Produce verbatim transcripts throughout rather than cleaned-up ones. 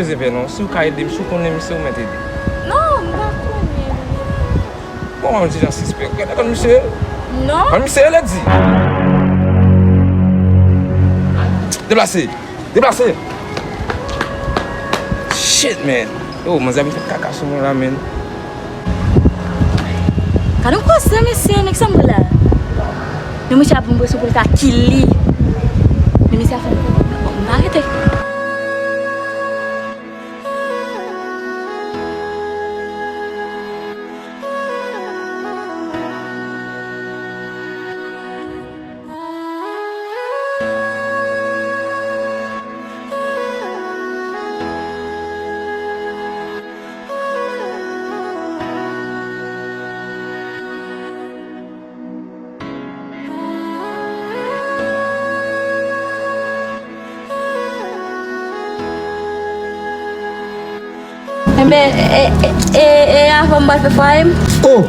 Bezwen fè non, si w ka ede m, si w konnen misye, ou mèt ede. Non, m pa konnen. Bon, mwen di jan sispèk. Gade kòm misye. Non. Kòm misye, lè di. Deplase. Deplase. Shit, man. Yo, manzè ap fè kaka sou mwen la, man. Gade yon koze, mesye, nèg sa m la. Men mesye ap vin preske pou l ta kill li. Men mesye ap fè m, bon, m pa rete. Enben, e, e, e, e avan m pral fè fwaye m? Oh!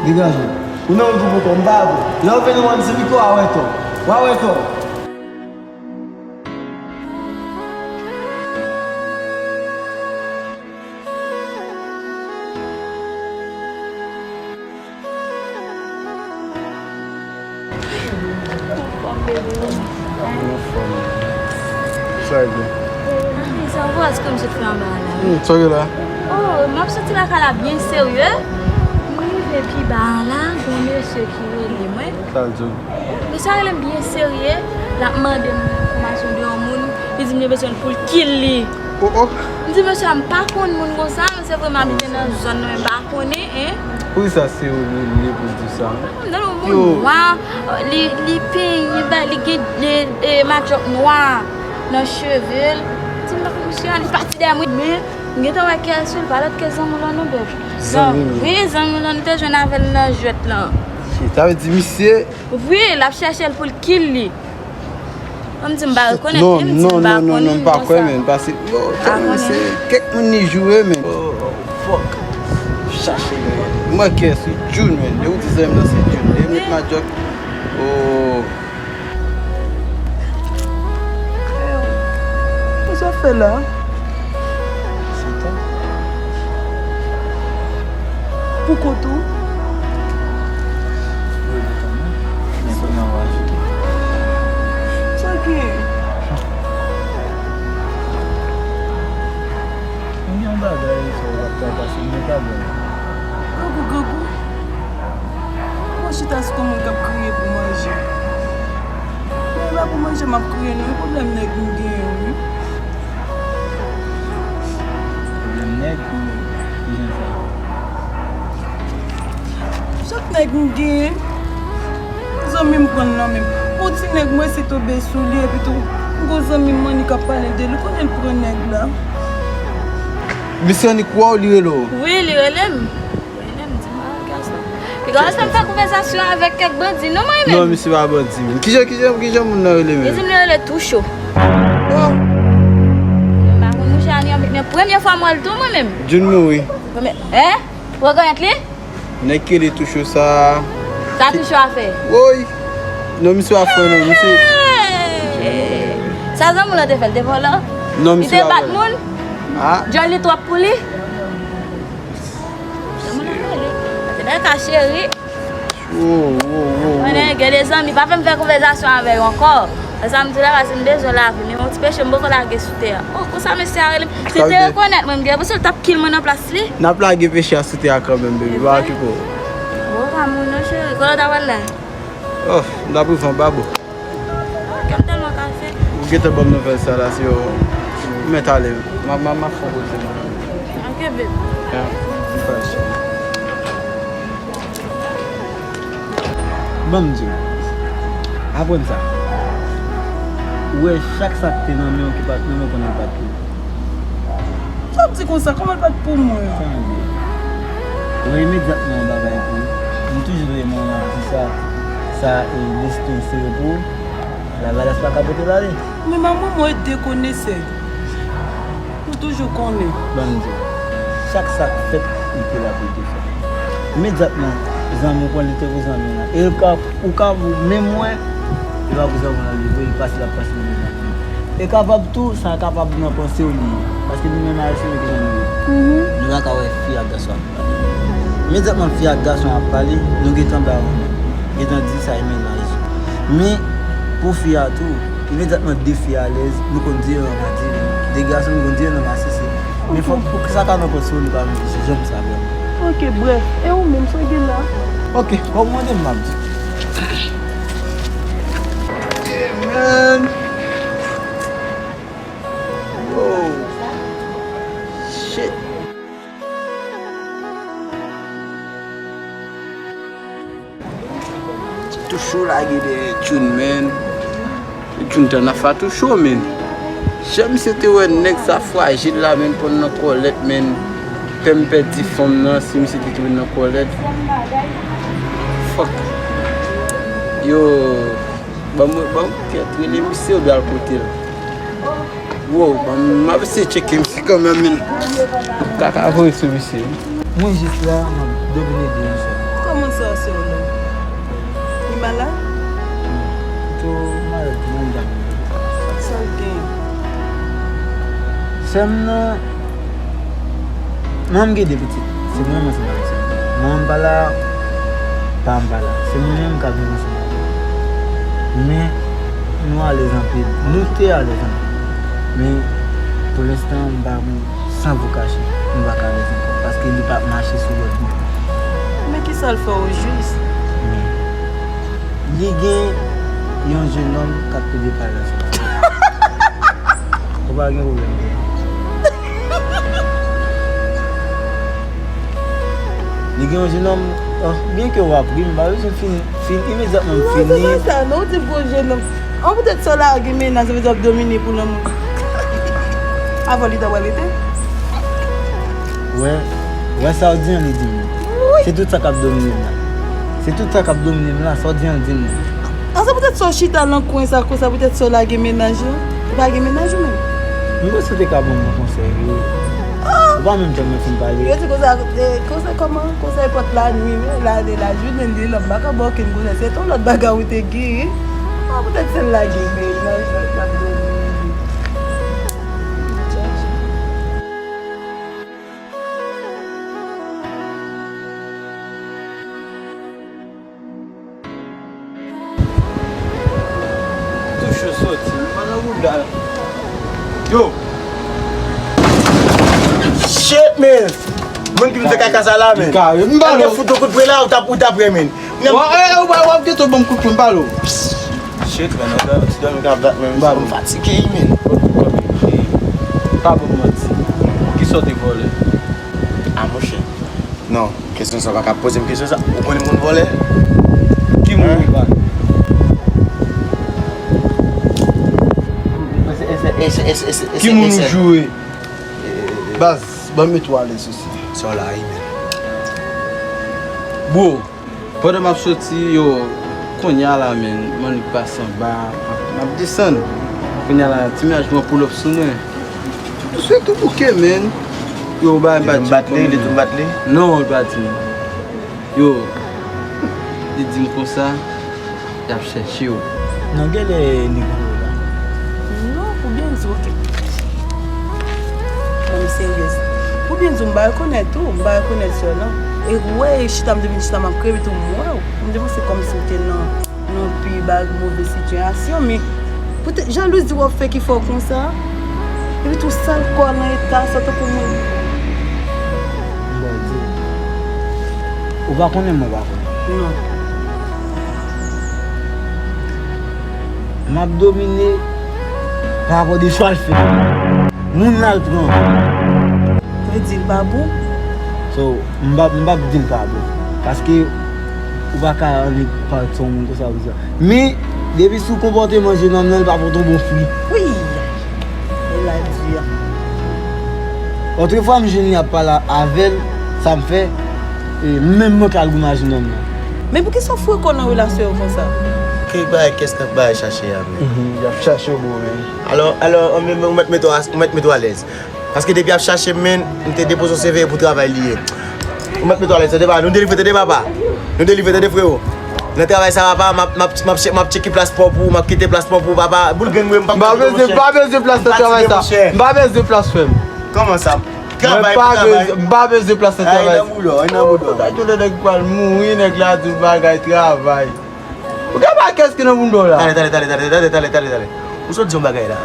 Degaje. Ou nan yon gwoup ankò, m pa vle. Lè w vini, w ap di Vito, w a wè tò. W a wè tò. Anfòm, bebe. Anfòm. Sa e gen? Sa w wè, se kòm si w fè anba la. Hmm, sa w gen la? Oh, m ap soti lakay la byen serye. M rive pi ba a la, gon mesye ki rele mwen. Sa l di w? Mesye a rele m byen serye, l ap mande m enfòmasyon de yon moun, li di m li bezwen l pou l kill li. Oh, oh. M di mesye a, m pa konn moun konsa, men se vre m abite nan zòn nan, men m pa konnen, en. Poukisa se ou li rele pou di sa? M nan yon moun nwa, li, li penyen, ba, li gen de, e, madjòk nwa nan cheve l. M di m pa konn mesye a, li pati dèyè mwen, men m gentan wè kè sou l, pa lòt ke zanmi w lan non, bèf. Zanmi w? Wi, zanmi w lan, nou te jwenn avè l nan jwèt lan. Shit, sa vle di misye Wi, l ap chèche l pou l kill li. Mwen m di m pa rekonèt li, m di m pa konnen li konsa. Non, non, non, non, m pa kwè, men, paske, yo, tèlman se kèk moun li joure, men. Oh, fuck. Chache, men. Mwen kè se June, men. Depi w di zanmi m nan se June. Depi m met madjòk. Oh. Kisa w fè la? Pou kont ou? Sa gen? Mwen gen yon bagay sa w ap fè pase mwen pa byen. Grangou, grangou. Mwen chita sou kò moun k ap kriye pou manje. Mwen pa pou manje m ap kriye non, e pwoblèm nèg m genyen wi. Pwoblèm nèg? Kijan sa? Chak nèg m genyen, zanmi m pran l nan men m. Yon ti nèg mwen se tonbe sou li, epi tou, yon gwo zanmi m Manny k ap pale de li, konnen l pran nèg la. Misye Annik wè w, li rele w? Wi, li rele m. Li rele m, di m, ah, Gaston. Li kòmanse fè konvèsasyon avèk kèk bandi, non, mwen menm. Non, misye pa bandi, menm. Kijan, kijan, kijan moun nan rele menm? Li di m li rele Toucho. Oh. Mwen pa konn mouche a ni anpil, men premye fwa m wè l tou, mwen menm. June mouri. Premye, hein? Ou rekonèt li? Nèg ki rele Toucho sa. Sa Toucho a fè? Woy! Non, misye pa fè non, misye. Hey! Sa zanmi w lan te fè l, te vòlè? Non, misye pa vòlè. Li te bat moun? Ah. Djòl li twòp pou li? Zanmi w lan rele. Se bèl ka cheri. Wo, wo, wo, wo. Konnen, gen de zanmi, pa fè m fè konvèsasyon avè yo ankò. E sa m di la, paske m bezwen lavi, men yon ti peche m poko lage sou tè a. Oh, konsa mesye a rele m. Si l te rekonèt mwen, m gen pou si l t ap kill mwen nan plas li. N ap lage peche a sou tè a kanmenm, baby, pa okipe w. Bon, pa moun non, cheri. Kote w ta pral la? Oh, m t ap rive anba bò. Kè m tèlman kache. Ou gentan ban m nouvèl sa la, se yo. M mèt ale. M a, m a, m ap fè yon kote. Ok, babe. Yeah, m pral, cheri. Ban m di w. Aprann sa. Ou wè chak sa k te nan men w ki pa t nan men w konnen l pa t pou ou. Sa w ap di konsa? Kòman l pa t pou mwen? Sa m di w. Ou wè imedyatman yon bagay pou ou. M toujou rele mwen ap di sa. Sa e desten sere pou ou. Lavalas pa ka pote l ale. Men manman mwen e de konesè. Ou toujou konnen. Ban m di w, chak sa k fèt, li te la pou l te fèt. Imedyatman, Zanmi w pran li tankou zanmi w la. E l ka, ou ka, ou menm wè, li pa pou zanmi w la, li vre, li pase, l ap pase nan men zanmi w. E kapab tou, sa kapab nan panse w li ye. Paske nou menm Ayisyen, nou gentan nou ye. Nou pa ka wè fi ak gason ap pale. Imedyatman fi ak gason ap pale, nou gentan ba yon non. Gentan di sa e mennaj. Men, pou fi a tou, imedyatman de fi alèz, nou konn di yo nan mati, de gason, nou konn di yo nan masisi. Men fòk pou sa ka nan panse w, nou pa menm se janm sa vrèman. Ok, brèf. E ou menm, sa w gen la? Ok, kòm ou mande m, m ap di. Yeah, man. Wow. Shit. Tou cho lage dèyè tchoul, man. Tchoul tan afa tou cho, man. Jan misye te wè nèg sa frajil la, man, pran nan kòlèt, man. Pè m pèdi fanm nan, si misye te tounen nan kòlèt. Fuck. Yo, ban m, ban m kèt, rele misye oubyen al kote l. Wow, ban m, m ap eseye tcheke misye kanmenm, men m pa ka voye sou misye. Mwen jis la, m ap domine de yon sèl. Kòman sa, sè w la? Li malad? Pito malad, mwen m t ap. Sa l gen? Sè m nan, mwen m gen de pitit. Se mwen menm ansanm avèk sè m. Manman m pa la, papa m pa la. Se mwen menm k ap viv ansanm avè l. Men, nou alèz anpil. Nou te alèz anpil. Men, pou lenstan, m pa konn, san vou kache, nou pa ka alèz ankò. Paske li pa ap mache sou lòd mwen. Men kisa l fè w ojis? Men, li gen yon jennonm k ap pede pale ansanm avè l. Ou pa gen pwoblèm. Li gen yon jennonm, oh, byenke w ap ri, m pa bezwen fini, fini, imedyatman m fini. Non, se pa sa, non, ou di m gen yon jennonm. An poutèt sa w lage mennaj, sa vle di w ap domine pou lanmou. Avan li ta pral rete? Wè, wè sa w di an, li di m. Wi. Se tout sa k ap domine m la. Se tout sa k ap domine m la, sa w di an, di m. An, se poutèt sa w chita nan kwen sa konsa, poutèt sa w lage mennaj lan? Ou pa gen mennaj ou menm? M panse w te ka ban m yon konsèy, wi. Ah! Ou pa menm janm fin pale. Yo di konsa, eh, konsa kòman? Konsa e pòt lanwi, men lane lajounen, li la, m pa ka ba w okenn konsèy. Se t yon lòt bagay ou te gen. Ah, poutèt se l lage mennaj lan, l ap domine. Tou cho soti, m pa nan bouda. Yo! Shit, man! Moun ki vin fè kaka sa la, man. Kare, m ba l. Fout yon kout pwen la, ou t ap, ou t ap renmen. Wa, eh, ou pa, w ap gentan ban m kout pwen, m ba l. Shit, man, ou ti dòmi k ap bat, man. M ba l. M fatige, man. Pa ban m manti. Poukisa w te vòlè? A, monchè. Non, kesyon sa, w pa ka poze m kesyon sa. Ou konnen moun vòlè? Ki moun ou bat? Ki moun ou joure? Baz, ban m met ou alèz osi. Sa w la, wi, men. Bro, pandan m ap soti, yo, kounye a la, men, m annik pase anba, m ap, m ap desann. Kounye a la, ti mennaj mwen pull up sou mwen. Tou switou bouke, men. Yo, ba, li bat li, li tou bat li? Non, li pa di m. Yo, li di m konsa, y ap chèche w. Non, genlè li gwo la. Non, pou byen di w, ok. Non, m seryez. Pou byen di w, m pa rekonèt ou, m pa rekonèt sè w lan. E w wè, chita m te vin chita, m ap kreve tou, m wè w. M te panse kòmsi w te nan nan pi ba move sitiyasyon, men poutèt jalouzi w ap fè ki fè w konsa. Epi tou sal kò nan eta sa tankou moun. M ba w di. Ou pa konnen, mwen pa konnen. Non. M ap domine pa rapò de chwa l fè. Moun la l pran. Vle di l pa bon? So, m p ap, m p ap di l pa bon. Paske ou pa ka annik parèt sou yon moun konsa pou sa. Men, depi sou konpòteman jennonm nan, li pa pote yon bon fwi. Wi! E la di a. Otrefwa, m jwenn li ap pale avè l, sa m fè, e, menm mwen k al goumen ak jennonm nan. Men poukisa w foure kò w nan relasyon yo konsa? Ki bagay kès k ap bay chache a, men? Mhm, y ap chache w, bro, men. Alò, alò, ou mèt mete w a, ou mèt mete w alèz. Paske depi y ap chache m, men, m te depoze yon C V pou travay li ye. Ou mèt mete w alèz, se te pa, nou delivre, se te papa. Nou delivre, tande, frewo. Nan travay sa, papa, m ap, m ap, m ap chè-, m ap tcheke plas pa w pou ou, m ap kite plas pa w pou ou, papa. Boul grenn mwen, m pa bezwen, m pa bezwen plas nan travay sa. M pa bezwen plas, frè m. Kòman sa? Travay pou travay. M pa bezwen plas nan travay. Ay, nan boulò, ay, nan boulò. Sa tou lè nèg pral mouri, nèg la di bagay travay. Ou gen bagay kès ki nan boul la? Tande, tande, tande, tande, tande, tande, tande, tande. Ou sot di yon bagay la.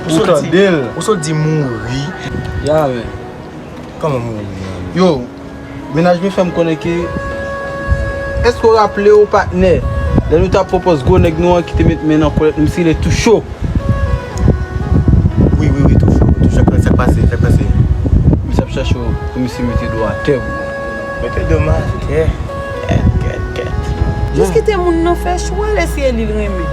Ou sot di, ou sot di mouri. Ya, men. Kòman mouri, men? Yo, mennaj mwen fè m konnen ke, èske w raple w, patnè, lè nou t ap pran pòz gwo nèg nou an ki te met men nan kòlèt nou, misye rele Toucho? Wi, wi, wi, Toucho. Toucho, sa k pase, sa k pase? Misye ap chache w pou misye mete do atè pou ou. Mete do m atè. Kèt, kèt, kèt. Jis kite moun nan fè chwa l, e si e li l renmen.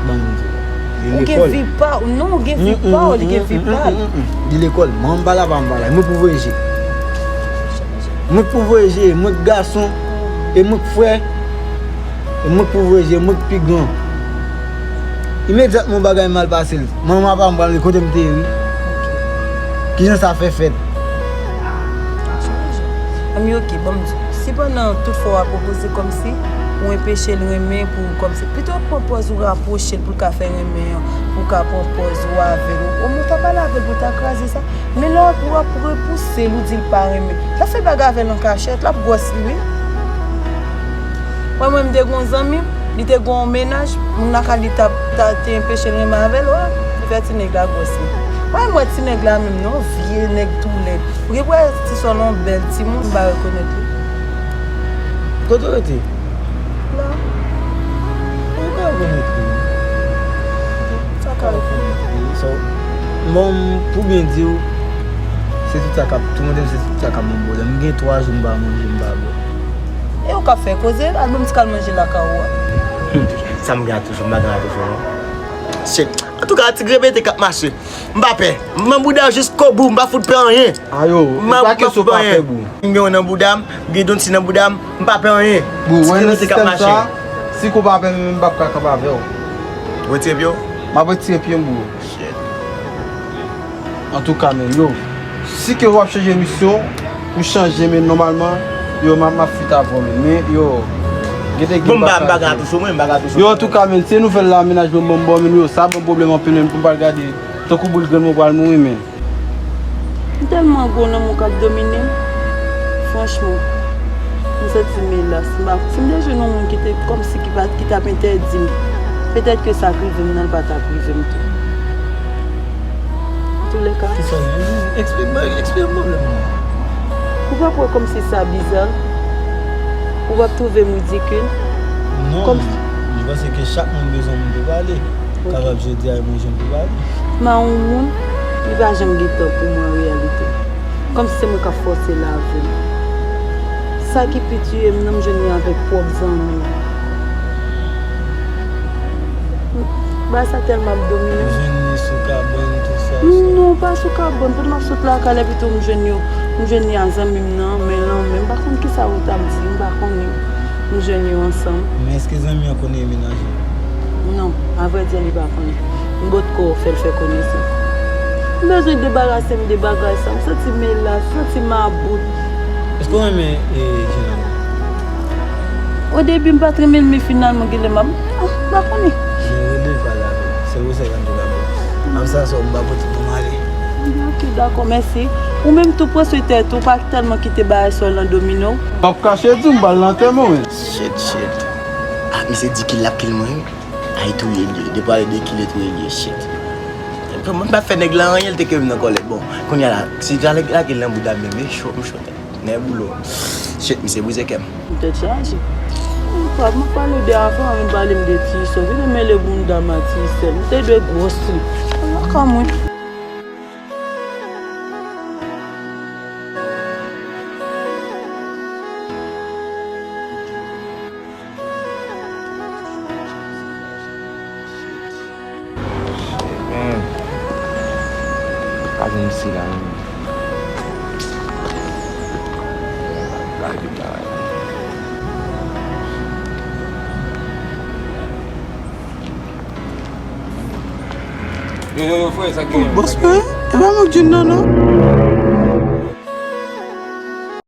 Ban m di w. Ou gen vi pa w. Non, ou gen vi pa w, li gen vi pa l. Li lekòl. Mwen, m pa la, pa m pa la. Mwen k pou voye je. Mwen k pou voye je. Mwen k gason. E mwen k frè. E mwen k pou voye je. Mwen k pi gran. Imedyatman yon bagay mal pase l. Manman pa m pral kote m te ye, wi. Kijan sa fè fèt? Ann, ok, ban m di w. Si pandan tout fwa w ap opoze kòmsi ou enpeche l renmen pou kòmsi, pito w pran pòz ou rapwoche l pou l ka fè renmen an, pou w ka pran pòz ou avè l. Omwen w ta pale avè l pou w ta kraze sa. Men lè w ap, w ap repouse l, ou di l pa renmen. L ap fè bagay avè l an kachèt, l ap gwòs li, wi. Wè, mwen, m te gen yon zanmi m, li te gen yon mennaj, moun lakay li t ap, ta, te enpeche l renmen avè l, wè, li fè ti nèg la gwòs li. Wè, m wè ti nèg la menm non, vye nèg tou lèd. Ou gen pou wè ti sòl yon bèl timoun, m pa rekonèt li. Kote w rete? La. Ou ka rekonèt li. Sa ka rekonèt li. So, bon, pou byen di w, se tout sa k ap tourmente m, se tout sa k ap ban m pwoblèm. M gen twa jou m pa manje, m pa bwè. E ou k ap fè koze, al ban m ti kal manje lakay ou a. Sa m gen a Toucho, m pa gen a Toucho non. Shit. Antouka, ti grebe te k ap mache. M pa pè. M nan bouda jiskobou, m pa fout pè anyen. Ayo, e pa kesyon pa pè, bou. M gen yon nan bouda m, m gen yon ti nan bouda m, m pa pè anyen. Bou, wè nan sistèm sa, si kou pa pè menm, m p ap ka kanpe avè w. Retire pye w? M ap retire pye m, bou. Shit. Antouka, men, yo, si ke w ap chanje misyon, ou chanje, men nòmalman, yo, m ap, m ap fit avè w, men, men, yo, gen de gen bagay. Bon, m pa, m pa ka touche w, mwen, m pa ka touche w. Yo, antouka, men, se nouvèl la, mennaj mwen ban m ba w, men, yo, sa ban m pwoblèm anpil, men, pou m pral gade. Tankou boul grenn mwen pral mouri, men. M tèlman gwo nan moun k ap domine m. Franchman, m santi m elas. M pa, si m te jwenn yon moun ki te kòmsi ki pa, ki t ap entèdi m, petèt ke sa k rive m nan, l pa t ap rive m tou. Antoulèka. Kisa l ye? Eksplike, eksplike m pwoblèm nan. Ou pa kwè kòmsi sa biza? Ou p ap twouve m ridikil? Non, m panse ke chak moun bezwen moun pou pale. Kapab jodi a, mwen jwenn pou pale. M a yon moun, li pa janm gen tan pou mwen an reyalite. Kòmsi se mwen k ap fòse lavi m. Sa ki pi tiye m nan, m jwenn li avèk pwòp zanmi m. Bagay sa tèlman ap domine m. Ou jwenn li sou kabann, tout sa, sa. Non, pa sou kabann. Pandan m ap sot lakay la, pito m jwenn yo, m jwenn li a zanmi m nan, men lanmè. M pa konn kisa yo t ap di, m pa konnen. M jwenn yo ansanm. Men èske zanmi an konnen e mennaj ou? Non, avrèdi, li pa konnen. M potko fè l fè konesans. M bezwen debarase m de bagay sa. M santi m elas, m santi m about. Èske w renmen, e, jenòm nan? Odebi, m pa t renmen l, men finalman, genlè m ap, ah, m pa konnen. Men rele pale avè m. Sèl konsèy sa m te ka ba w. Apre sa, sa w m pa pote pou m ale. Ebyen, ok, dakò, mèsi. Ou menm tou, pran swen tèt ou, pa tèlman kite bagay sa yo nan domine w. M ap kache di w, m pral nan antèman, wi. Shit, shit. Ah, misye di kill l ap kill mwen, wi. Ay, touye l ye. Depi ale de kill e touye l ye, shit. Mwen pa fè nèg la anyen, l te kenbe m nan kòlèt. Bon, kounye a la, si jan nèg la kill nan bouda m, men, men cho, m cho tèt. Nèg boulò. Shit, misye brize kè m. M tèt chaje. M pa, m ap pale de avan, vin pale m de ti sò. Vin mele bounda m a ti sè. M te dwe gwòs li. Ala kanmwen. Shit, man. Pa vin isi la, non. Lage bagay. Yo, yo, yo, frè, sa k genyen? Bòs mwen, e pa mwen k jwenn nan, non.